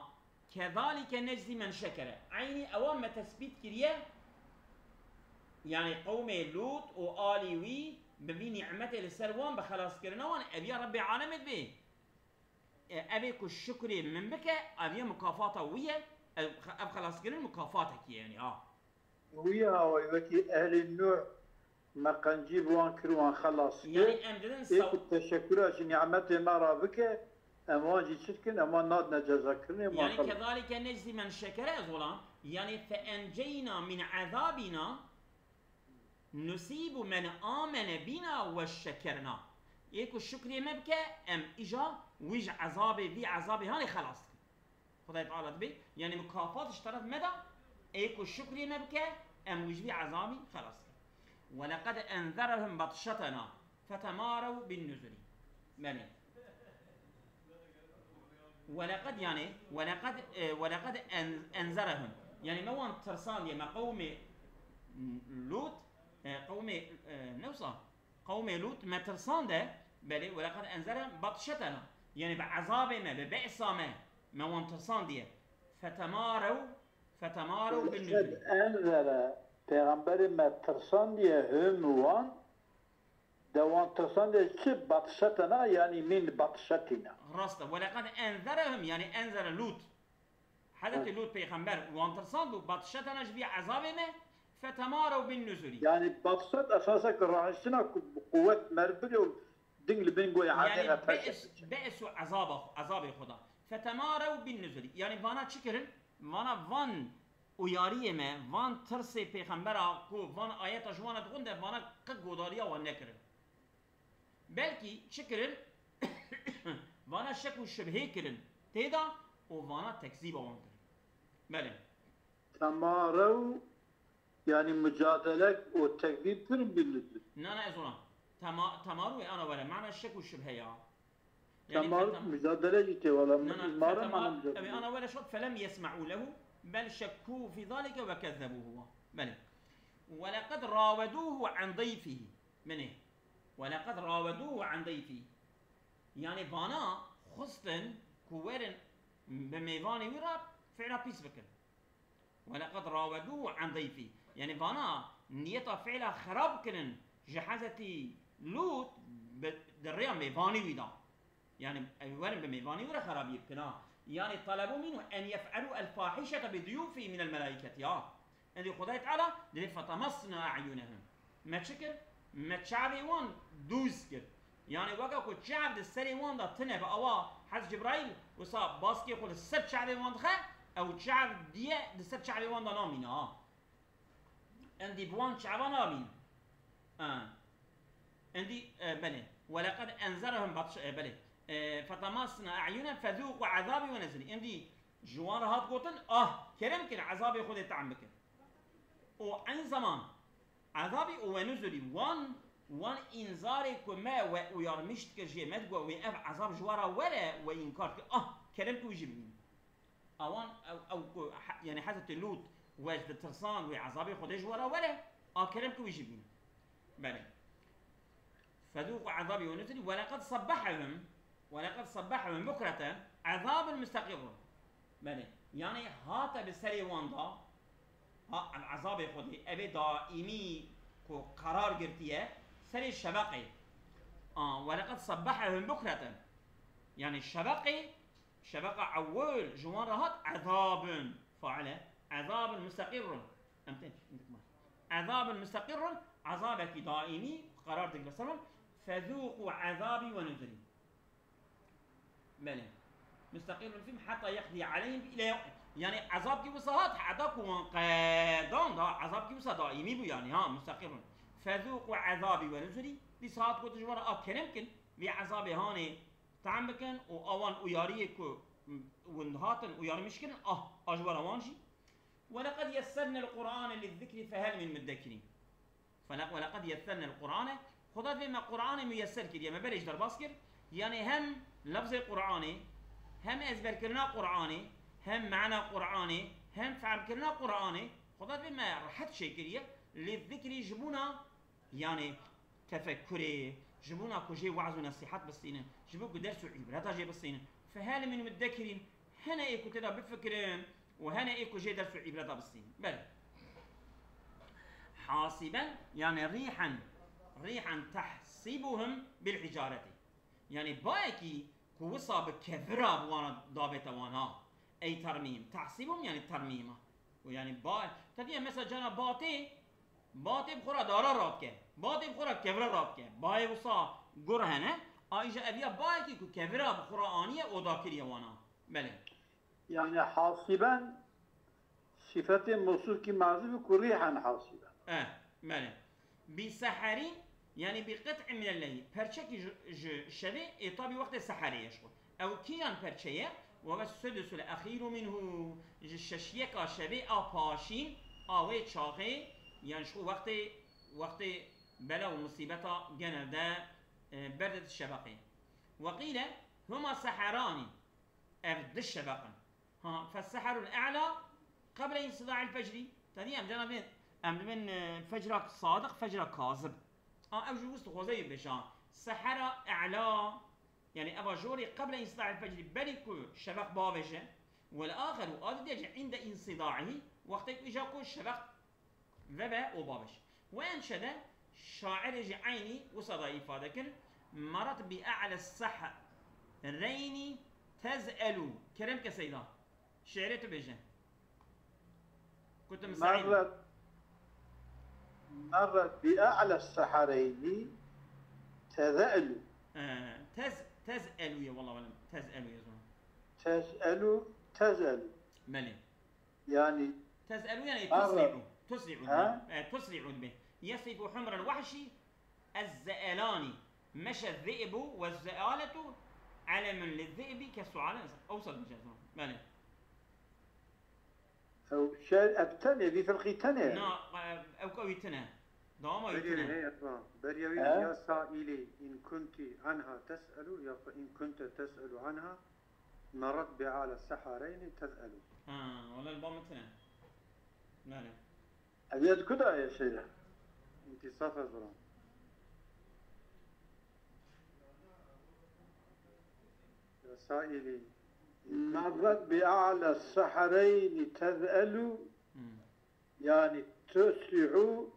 kezalike neczi men şekere. Eynî ewa me tesbît kiriye, Yanî qewmê Lût û alî wî bi vî nîmetê li ser wan, bi xelaskirina wan, ev ya Rebbê alemê dibê. E, ev ê ku şukrê min bike, ev ya mukafata wî ye, ev, ev xelaskirin mukafatekî ye, yanî, ha. Wî ye awayî, wekî ehlê Nûh me qencî bi wan kir, wan xelas kir. Yanî em didin Ê saw- ku teşekura ji nîmetê me re bike, em wan jî çi dikin? Em wan nadine cezakirinê, wan Yanî xelas. Kezalike neczi men şekere, ez olam. Yanî fe enceyna min ezabina nusîbu men amene bîna we şekerna. Ê ku şukrê me bike, em îja wî ji ezabê, vî ezabê hanê xelas dikin. Xwedayê Teala dibê, yanî mukafat ji teref me de, ê ku şukrê me bike, em wî ji vî ezabî xelas dikin. Weleqed enzerehum batşetena fetemarew bin nuzuri. Belê. Weleqed, yanî, weleqed, e, weleqed en-, enzerehum. Yanî me wan tirsandiye, me qewmê Lût, e, qewmê, e, ne wisa, qewmê Lût me tirsande, belê, weleqed enzerehum batşetena. Yanî bi ezabê me, bi be'sa me, me wan tirsandiye. Fetemarew, fetemarew bin Weleqed nuzuri. enzere, pêxemberê me tirsandiye hum wan, De wan tirsandiye çi batşetena, yanî min batşetina. Rast e. Weleqed enzerehum, yanî enzere Lût. Hezretî Hı. Lût peyxember wan tirsand û batşetena ji vî ezabê me, fetemarew bin nuzuri. Yanî batşet esasek rahiştina ku bi quwet mer bile û ding li bin goyê Yanî Hezê re be's, perdekir. Be's û ezaba, ezabê Xweda. Fetemarew bin nuzuri. Yanî vana çi kirin? Vana van uyariyê me, van tirsê pêxembera ku van ayeta ji wan re dixwin de, vana qe godariya wan nekirin. Belkî çi kirin? Vana şek û şibhê kirin têda û vana tekzîba wan kirin. Belê. Temarew, yanî mucadelek û tekzîb kirin bî li dî. Na, na, ez ona. Tema-, temaru ê ana were, mana şek û şibhe ya. Yanî Temar fetema-, mücadele jî tê wala. Na, na, mare fetema-, mana mücadele. Ew ana were şot, felem yesme'u lehu, bel şekku fi zalike ve kezzebuhu. Belê. Ve leqed raveduhu an dayfihi. Menê. Ve leqed raveduhu an dayfihi. Yanî vana xwestin ku werin bi mêvanê wî re fi'la pîs bikin. Weleqed raweduhu an dayfî. Yanî vana niyeta fi'la xerab kirin ji Hezretî Lût bi, di rêya mêvanî wî da. Yanî ew werin bi mêvanî wî re xerabiyê bikin ha. Yanî talebû mînû en yef'elû el fahîşete bi duyûfî minel melâiketî ha. Endî Xwedayê Teala dibê fetamasna e'yunehum. Me çi kir? Me çavê wan dûz kir. Yanî weke ku çav di serê wan de tune bi awa Hezret Cibraîl wisa baskê xwe li ser çavê wan dixe, ew çav diye di ser çavê wan de namîne ha. Endî bi wan çavan namîne. Ha. Endî, e, belê. Weleqed enzerehum batş-, e, belê. E, fetamasna e'yunen fezûqû ezabî ve nezirî. Endî ji wan re hat gotin, ah, kerem kin, ezabê Xwedê te'm bikin. Û eyn zeman ezabî û we nuzurî wan, wan înzarê ku me we uyarmiş dikir jê, me digot wê ev ezab ji we re were, we înkar dikir. Ah, kerem ku wî jî bibînin. Awan ew, ew ku he-, yanî Hezretî Lût we ji ditirsan, wê ezabê Xwedê ji we re were, a kerem ku wî jî bînin. Belê. Fezûqû ezabî ve nuzurî, weleqed sebbehehum, weleqed sebbehehum bukreten ezabun musteqirrun. Belê, yanî hate bi serê wan da, ha, ezabê Xwedê, evê daîmî ku qerar girtiye, serê şebeqê. A, weleqed sebbehehum bukreten. Yanî şebeqê, şebeqa ewwel ji wan re hat ezabun, faile, ezabun musteqirrun. Em tê, em dikma. Ezabun musteqirrun, ezabekî daîmî qerar digre ser wan. Fezûqû ezabî ve nuzurî. Belê. Musteqirrun fîm heta yeqdî aleyhim ile yewm. Yanî ezabkî wisa hat heta ku wan qedan da, ezabkî wisa daîmî bû yanî, ha, musteqirrun. Fezûqû ezabî ve nuzurî. Dîsa hat gotin ji wan re a kerem kin, vê ezabê hanê te'm bikin û awan uyariyê ku, m, win hatin uyarmiş kirin, ah, a ji wan re wan jî. Weleqed yessernel Qur'ane lizzikri fehel min muddekirîn. Fele-, weleqed yessernel Qur'ane, Xweda vê me Qur'anê muyesser kiriye, me berê ji derbas kir. Yanî hem lefzê Qur'anê, hem ezberkirina Qur'anê, hem mana Qur'anê, hem fehmkirina Qur'anê, Xweda vê me rehet çêkiriye. Lizzikri ji bona, yanî tefekkurê, ji bona ku jê we'z û nesîhet bistînin, ji bo ku ders û îbreta jê bistînin. Fehel min muddekirîn, hene ê ku tê de bifikirin û hene ê ku jê ders û îbreta bistînin. Belê. Hasiben, yani rihen, rihen tahsibuhum bil hicareti. Yani bayekî ku wisa bi kevira bi wana davête wan ha. Ey termîm. Tahsibuhum yani termîma. Û yani ba-, tevî ye mesela cana batê, batê bi xwe re dara radike. Batê bi xwe re kevira radike. Bayê wisa gur hene. A îja eviya bayekî ku kevira bi xwe re aniye oda kiriye wana. Belê. Yani hasiben sifetê mosufkî mazî bi ku rîhen hasiben. Eh, belê. Bi seherî, yani bi qit'in minel leyl. Perçekî ji, ji şevê, ê tabî wextê seherê ye ji xwe. Ew kîjan perçe ye? Ve ve sudusul exiru minhu. Ji şeşyeka şevê a paşîn, a wê çaxê, yani ji xwe wextê, wextê bela û musîbeta genelde, e, berdê di şeveqê. Ve qîle huma seheranî. Ev di şeveq in. Ha, fesseherul e'la qeble insida'il fecri. Tedî em cana bên, em dibên, e, fecra sadiq, fecra kazib. Ha, ev jî wist xwezeyê bêje. Sehera e'la, yani eva jorê qeble insida'il fecri, berî ku şeveq bavêje. Wel axiru, a didiye jî inde insida'ihi, wextê ku îja ku şeveq vebe û bavêj. Û en şede şairê jî eynî wisa da îfade kir, merat bi e'le sehreyni tez'elu. Kerem ke seyda. Şiirê tu bêje. Kutim Seîd. Merret, merret bi e'le sehreyni tez'elu. Ee, tez, tez'elu ye, wallah alem. Tez'elu ye zor. Tez'elu, tez'elu. Belê. Yani Tez'elu yani Merre. Tusri'u. Tusri'u Ha? dibe. E, tusri'u dibe. Yesifu humral vahşi ez-ze'elani. Meşe zi'bu ve ze'aletu alemun li zi'bi ke su'alen. Ew sal diyeceğiz. Belê. Ew şey, ev tenê, vî firqî tenê. Na, e, ew ka wî tine. Dawama wî Beriyevî tine. Heye, tamam. Beriyevî He? Ya saîlî in kunti anha tes'elu ya in kunte tes'elu anha. Merret bi ala sehareyni tez'elu. Ha, wala li ba min tine. Belê. Ev yê di ku da ye şeyde? Întisaf ez biram. Ya saîlî. Merret bi ala sehareyni tez'elu. Hmm. Yani tusri'u,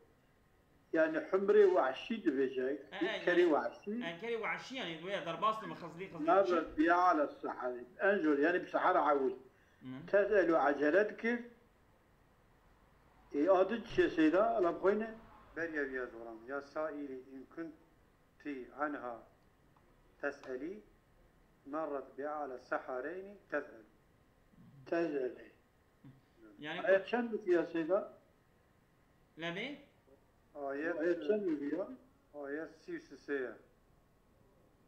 yani humrê wahşî dibêje, E, e, kerê yani, wahşî. E, kerê wahşî yani, wê derbas dime xizlî, xizlî Merret bi ala sehareyni. En jor, yani bi sehara ewil. Hı. Tez'elu, acele dikir. Ê, a din çi ye seyda? Ala bixweyne. Beriya viya zoran. Ya saîlî in kunti anha tes'elî merret bi ala sehareyni tez'elu. Tez'elî. Yani Ayet çend bitiye seyda? Lebê? Ayet, Ayet çend bitiye? Ayet sî û sê ye.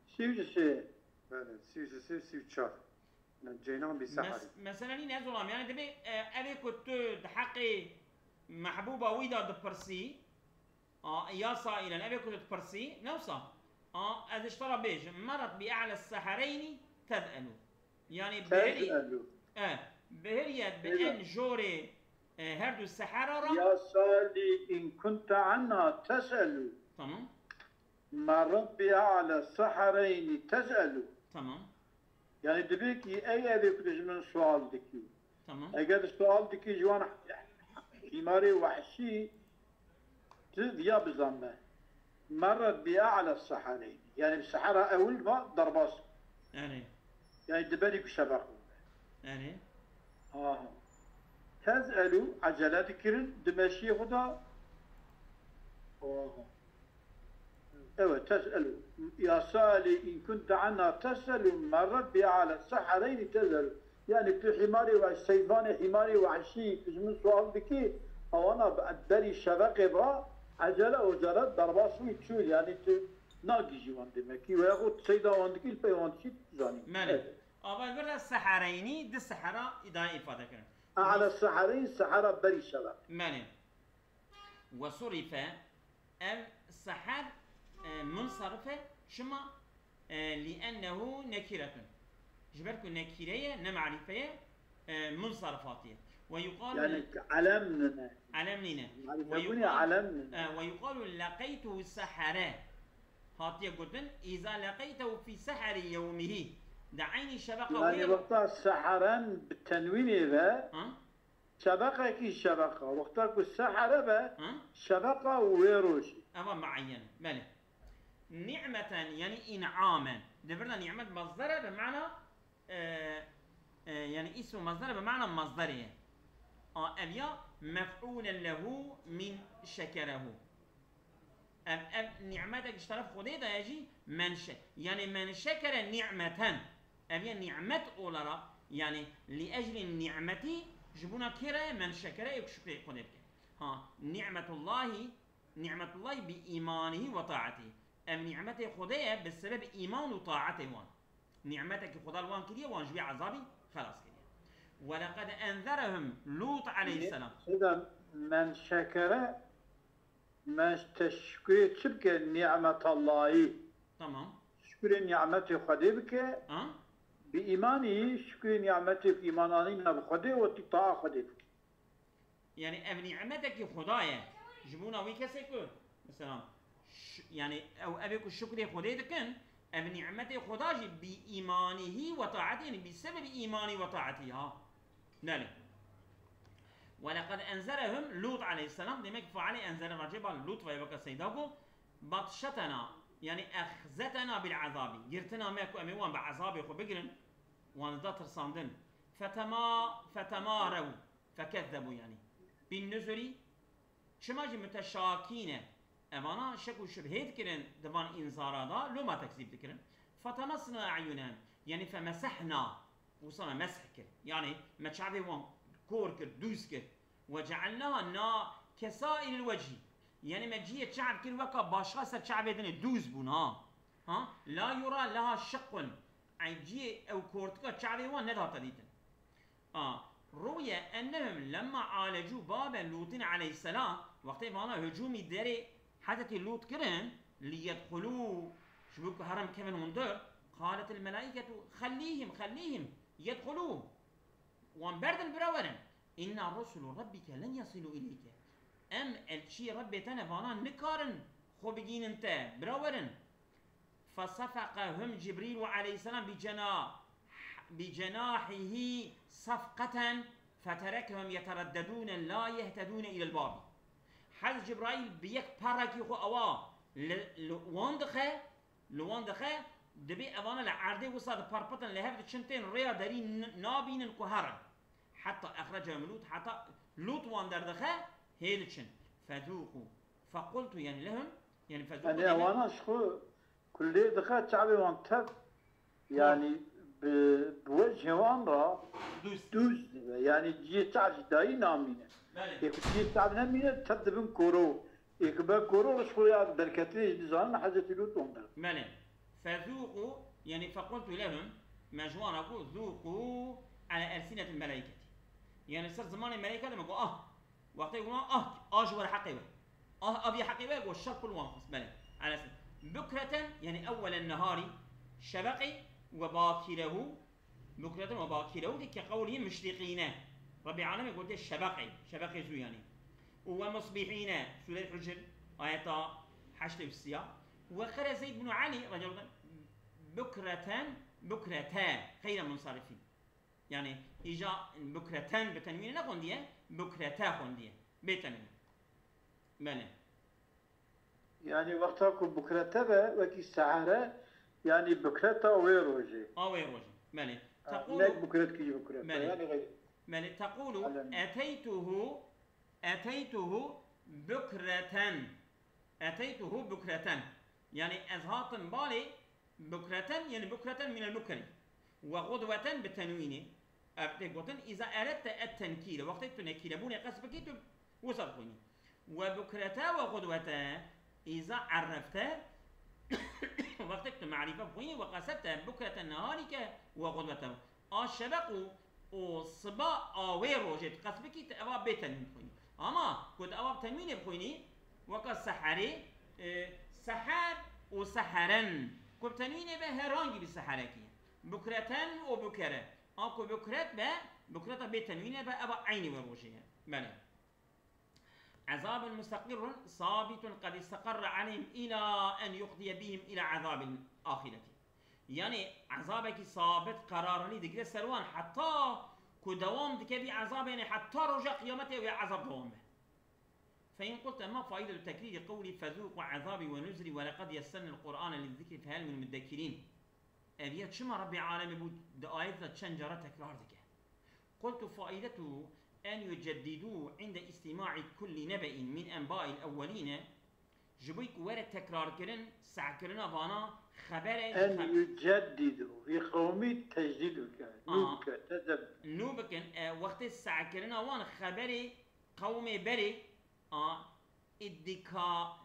Sî û sê. Belê, sî û sê, sî û çar. Ceylan bi Mes-, seharî. Mesele nîne ez olam. Yani dibê, e, evê ku tu di heqê mehbûba wî de dipirsî, a, ya saîlen, evê ku tu dipirsî, ne wisa? A, ez ji te re bêjim, merret bi e'le sehereynî tez'elu. Yani bihirî, Tez'elu. E, bihiriyet bi Bêje. en jorê, e, her du sehera re. Ya saîlî in kunte anha tes'elu. Tamam. Merret bi e'le sehereynî tez'elu. Tamam. Yani dibê ki ey evê ku tu ji min sual dikî. Tamam. Eger sual dikî ji wan hîmarê wahşî, tu viya bizanme. Merret bi e'le sehereynî. Yani bi sehera ewil va derbas. Erê. Yani diberî ku şeveq bû. Erê. Aha. Tez'elu, acele dikirin, di meşiyê xwe de. Aha. Evet, tes'elu. Ya saîlî in kunte anha tes'elu merret bi e'le sehereynî tez'elu. Yani tu hîmarê wahşî, seyvanê hîmarê wahşî, tu ji min sual dikî, ewana bi berî şeveqê ve, ecele ocele derbas wî çû, yani tu nagihîjî wan demek ki. Veya xwe seyda wan dikî, li pey wan diçî, tu zanî. Belê. Evet. Ava vir de sehereynî, di sehera îdaya îfade kirin. E'le sehereyn, sehera berî şeveq. Belê. Ve surife, ev seher, e, munsarif e, çima? E, li'ennehu nekiretun. Ji ber ku nekîre ye, ne marîfe ye, e, munsarif hatiye. Ve yuqalu Yani elem nîne. Elem nîne. Marîfe Ve bûnê yuqal-, elem nîne. e, ve yuqalu leqeytuhu sehere. Hatiye gotin, îza leqeytehu fî seheri yewmihî. Di eynî şeveqa Yani wê wexta seheren bi tenwînê ve Ha? Şebeqekî şebeqa. Wexta ku sehre be, Hı? Şebeqa û wê rojî. Eva muayyen. Belê. Ni'meten, yani in'amen. Di vir de ni'met masdere bi mana, e, e, yani ismu masdere bi mana masderê ye. A, ev ya mef'ulen lehu min şekerehu. Ev, ev ni'metek ji teref Xwedê de ye jî men şe-, yani men şekere ni'meten. Ev ya ni'met olarak, yani li ecli ni'meti ji bona kê re ye men şekere ê ku şukrê Xwedê bike. Ha, ni'metullahi, ni'metullahi bi imanihi ve taatihi. Ev ni'metê Xwedê ye bi sebeb iman û taatê wan. Ni'metekî Xweda li wan kiriye, wan ji wî ezabî xelas kiriye. Ve leqed enzerehum Lut aleyhisselam. Seyda, men şekere, men te şukurê çi bike? Ni'metallahî. Tamam. Şukurê ni'metê Xwedê bike. Ha? Bi îmanî şukurê ni'metê ku îman anîna bi Xwedê û tî taa Xwedê bike. Yani ev ni'metekî Xweda ye. Ji bona wî kesê ku, mesela, ş-, yani ew, evê ku şukrê Xwedê dikin, ev ni'metê Xweda jî bi îmanîhî ve taetî, yani bi sebebî îmanî ve taetî ha. Belê. Ve leqed enzerehum Lut aleyhisselam, demek failê enzere racê ba Lut ve weke seyda ku, batşetena, yani ehzetena bil azabi. Girtina me ku em ê wan bi ezabê xwe bigirin, wan da tirsandin. Fetema, fetemarew. Fekezzebû, yani. Bin nuzuri, çima jî müteşakî ne? Evana şek û şubhê dikirin di van înzara da, loma tekzîb dikirin. Fetemesna e'yunehum, yani femesehna, wisa me mesh kir. Yani me çavê wan kor kir, dûz kir. Ve cealnaha na kesairil wecî. Yani me cihê çav kir weka başka ser çavê dinê dûz bûn ha. Ha? La yura leha şekkun. Ay cihê ew kortika çavê wan nedihate dîtin. A, ruye ennehum lemma alecu babe Lutin aleyhisselam, wextê vana hücumî derê Hezretî Lut kirin, li yedxulû, ji bo ku herin kevin hundir, qaletil melaîketu xellîhim, xellîhim, yedxulû. Wan berdin bira werin. Inna rusulu rabbike len yasilû ileyke. Em elçî Rebbê te ne vana nikarin xwe bigînin te, bira werin. فصفقهم جبريل عليه السلام بجنا-، بجناحه صفقة فتركهم يترددون لا يهتدون إلى الباب. Hez Cibraîl bi yek perekî xwe ewa li, li wan dixe, li wan dixe, dibê evana li erdê wisa diperpitin, li hev diçin tên rêya derî n-, nabînin ku herin. Heta exrecehum Lut, heta Lut wan derdixe, hê diçin. Fezûqû. Fequltu, yani lehum, yani fezûqû Yani demek ewana ji xwe ku lê dixe çavê wan tev, Kor. Yani bi, bi wecihê wan re Dûz. Dûz dibe. Yani cihê çav jî dayî namîne. Belê. Yê ku cihê çav nemîne, tev dibin koro. Yê ku be koro, ji xwe ya derketê jî dizanin Hezretî Lût wan der. Belê. Fezûqû, yani fequltu lehum, me ji wan re got, zûqû ele elsinetil melaîketî. Yani ser zimanê melaîka de me got, ah, wextê wan, ah, ah ji we re heqê we. Ah, aviye heqê we, got, şer kul wan xwest, belê. Ele elsin. Bukreten, yani ewwelen neharî, şebeqî ve bakîrehu, bukreten ve bakîrehu de ke qewlî muşrikîne. Rebbê alemê gote şebeqê, şebeqê zû yani. Û ve musbihîne, Sûre Hucr, ayeta heştê û sîya. Ve qere Zeyd bin Ali, radiyallahu anh, bukreten, bukrete, xeyre munsarifîn. Yani, îca bukreten bi tenwînê nexwendiye, bukrete xwendiye. Bê tenwîn. Belê. Yani, wexta ku bukrete be, wekî sehre, yani, bukreta wê rojê. A wê rojê. Belê. Ha, Tequlu, ne bukret ki bukrete, Belê. Yani, xeyr. Belê. Tequlu, Alem. Eteytuhu, eteytuhu bukreten. Eteytuhu bukreten. Yani, ez hatim balê bukreten, yani bukreten minel bukri. Ve gudweten bi tenwînê. Ev tê gotin, îza erette et tenkîre. Wextê tu nekîrebûnê qest bikî, tu wisa dixwînî. Ve bukrete ve gudwete, îza errefte. Wextê tu merîfe bixwînî, ve qesette bukrete neharîke ve gudwete. A şebeq û, û siba a wê rojê tu qest bikî, tu eva bê tenwîn bixwînî. Ama ku tu eva bi tenwînê bixwînî, weka seherê, e, seher û seheren. Ku bi tenwînê be, herhangî bi seherekî. Bukreten û bukere. A ku bukret be, bukreta bê tenwînê be, eva eynî wê rojê ye. Belê. Ezabun mustaqirrun sabitun qed isteqerre aleyhim ila en yuqdiye bihim ila ezabil ahireti. Yani ezabekî sabit qerarî digire ser wan heta ku dewam dike vî ezabê, yanî heta roja qiyametê ew ê ezab dewam be. فإن قلت ما فائدة تكرير قولي فذوقوا عذابي ونذري ولقد يسرنا القرآن للذكر فهل من مدكرين؟ Ev ya çima Rebbê Alemê bû di ayet de çend cara tekrar dike? قلت فائدته أن يجددوا عند استماع كل نبأ من أنباء الأولين. Ji bo ku were tekrarkirin, sehkirina vana xebere ji En xe- yuceddidu. Vî qewmî tecdîd bike. Nû Aha. bike. Tezeb. Nû bikin, e, wextê sehkirina wan xeberê qewmê berê, a, iddika-,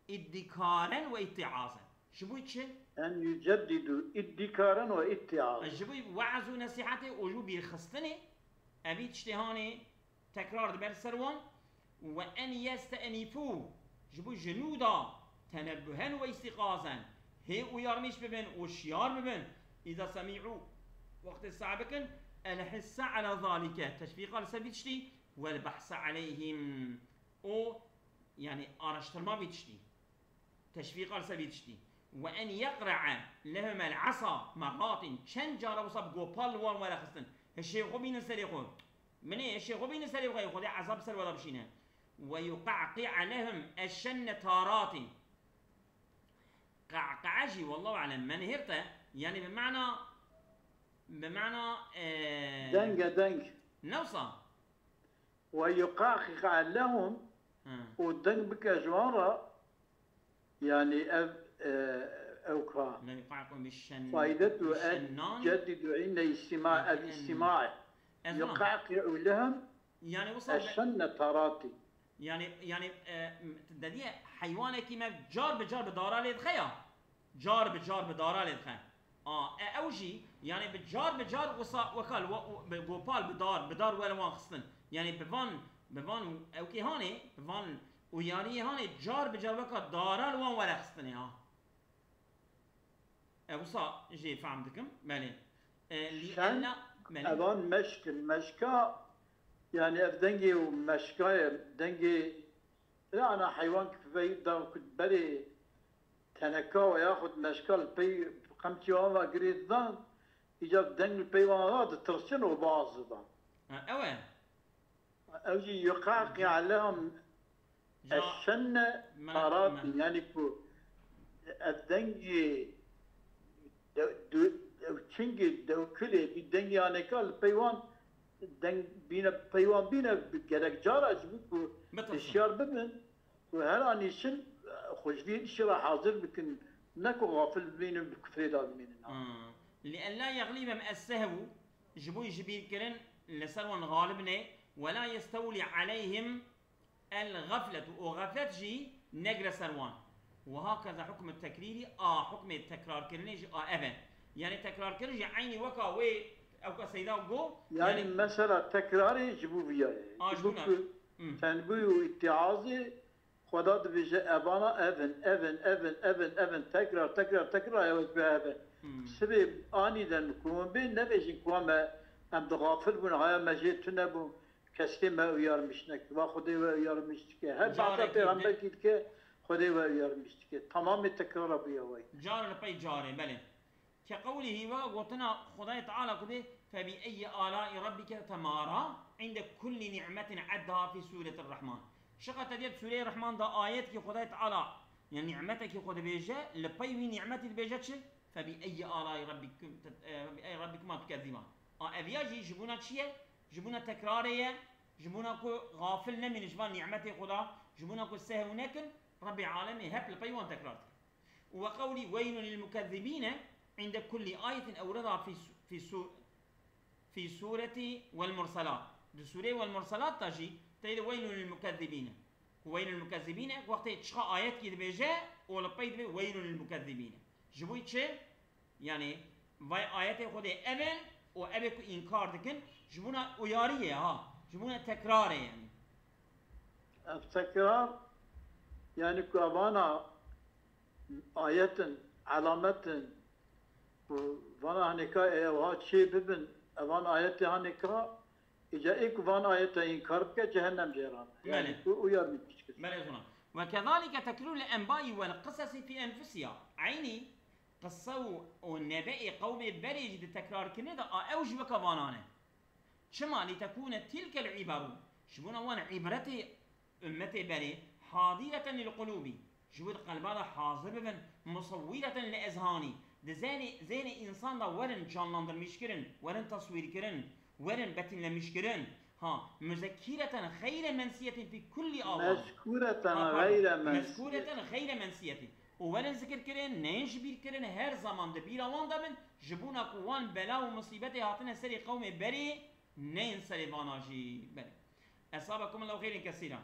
iddikaren ve ittiazen. Ji bo çi? En yuceddidu iddikaren ve ittiazen. Ji bo we'z û nesîhetê û ji bo bîrxistinê, evî tiştê hanê tekrar dibe li ser wan. Ve en yeste'nifû, ji bo ji nû da, tenebbuhen ve îstîqazen, hê uyarmîş bibin û şiyar bibin. Îza semî'û, wextê seh bikin, el hisse ala zalike, teşvîqa li ser vî tiştî, wel behse aleyhim, û, yanî, araştirma vî tiştî. Teşvîqa li ser vî tiştî. Ve en yeqre'e lehum el asa merratin. Çend cara wisa bi gopal li wan were xistin. Hişê xwe bînin serê xwe. Min ê hişê xwe bînin serê xwe, Xwedê ezab ser we de bişîne. Ve yuqe'qi'e lehum eşşenne tarati. Qe'qe'e jî, wallahu alem, menhîrt e. Yanî bi mana, bi mana, e, Deng e, deng. Ne wisa? Ve yuqaqiqa lehum, Hı. û deng bike ji wan re, yanî ev, e, ew ka. Le yuqaqiqu bi şen-, Faidet û bi şennan. Ceddidu ine îstima, ev Bi en-, îstima e. Ez ona. Yuqaqiqu lehum Yani wisa be-, eşşenne tarati. Yani, yani, e, dediye heywanekî me car bi car bi dara lê dixe ya. Car bi car bi dara lê dixe. A, e, ew jî, yani bi car bi car wisa weka li wa-, bi gopal, bi dar, bi dar were wan xistin. Yani bi van, bi van ewkê hanê, bi van uyariyê hanê car bi car weka dara li wan were xistinê ha. E, wisa jê fehm dikim, belê. E, li Şen, enna, belê. Evan meşk in, meşka, yani ev dengê û meşka ye, dengê, yani heywan ki vey da ku berê teneka we yaxud meşka li pey qemçî wan ve girê didan, îca deng li pey wan ve ditirsin û baz didan. Ha, ew e. Ew jî yuqaqî alehum Ca-, eşşenne me-, taratî, me- yani ku ev dengê de-, du-, ew çingê dewkilê, bir dengê aneka li pey wan deng bîne, pey wan bîne, gerek cara ji bo ku Bitirsin. hişyar bibin, ku her anî şin, xwe ji vî işê re hazir bikin, ne ku xafil bimînin, bi kufrê de bimînin. Hmm. Li ella yeglîbem es-sehwu, ji bo ji bîr kirin li ser wan xalib ne, wela yestewlî aleyhim el-gafletu, û gaflet jî negre ser wan. Ve hakeza hukmu tekrîrî, a hukmê tekrarkirinê jî a ev e. Yani tekrarkirin jî eynî weka wê ewka Seyda got, Yani yani mesela tekrarê ji bo viya ye. A, ji Ji bo bo ne? ku Hmm. tenbû û îtîazê Xweda dibêje, evana ev in, ev in, ev in, ev in, ev in, tekrar, tekrar, tekrar, ew ez bi ev in. Hmm. Sibê anîden ku hûn bê, nebêjin ku em, em di xafil bûn, haya me jê tune bû, kesê me uyarmiş nekir. Va Xwedê we uyarmiş dike. Her Carekî behsa pêxemberkî dike, Xwedê we uyarmiş dike. Tamamê tekrara bûye wey. Car li pey carê, belê. Keqewlihî, weke gotina Xwedayê Teala ku dê, "Febi eyyi alai rabbike temara inde kulli ni'metin eddaha fî sûretir Rahman." Çiqas te diyet sûreyê Rahman da ayetkî Xwedayê Teala, yani ni'metekî xwe dibêje, li pey wî ni'metî dibêje çi? "Febi eyyi alai rabbikum ted-, e, febi eyyi rabbikuma tukezziban." A eviya jî ji bona çi ye? Ji bona tekrarê ye, ji bona ku xafil nemînin ji van ni'metê Xweda, ji bona ku sehw nekin, Rebbê Alemê hep li pey wan tekrar dike. Ve qewlî weylun lil mukezzibîne inde kullî ayetin ewreda fî su-, fî su-, fî sûretî Wel Murselat. Di sûreyê Wel Murselat de jî teyde weylun lil mukezzibîne. Ku weylun lil mukezzibîne, wextê çiqa ayetkî dibêje û li pey dibê weylun lil mukezzibîne. Ji bo çi? Yani vay ayetê Xwedê ev in û ev ê ku înkar dikin, ji bona uyariyê ha, ji bona tekrarê yani. Ev tekrar, yani ku evana ayetin, alametin, ku vana hanêka ê ew ha çê bibin, evan ayetê hanêka, îca ê ku van ayete înkar bike, cehennem cêran. Yani Belê. ku uyarmî pişt kir. Belê zona. Ve kezalike tekrû li enbayî wel qisesî fî enfusiha. Eynî qise û, û nebeê qewmê berê jî di tekrarkirinê de a ew jî weke vanan e. Çima? لتكون تلك العبر, ji bona wan îbretê ummetê berê, حاضرة للقلوب, ji bo di qelba de hazir bibin, مصورة للأذهان, di zênê, zênê însan de werin canlandırmîşkirin, werin teswîrkirin, werin betinlemîşkirin. Ha, مذكرة غير منسية في كل آوان. مذكورة Ha, pardon. غير منسية. مذكورة غير منسية. Û werin zikirkirin, neyên ji bîrkirin, her zaman di bîra wan de bin, ji bona ku wan bela û musîbetê hatine serê qewmê berê, neyên serê vana jî berê. أصابكم الله خيرا كثيرا.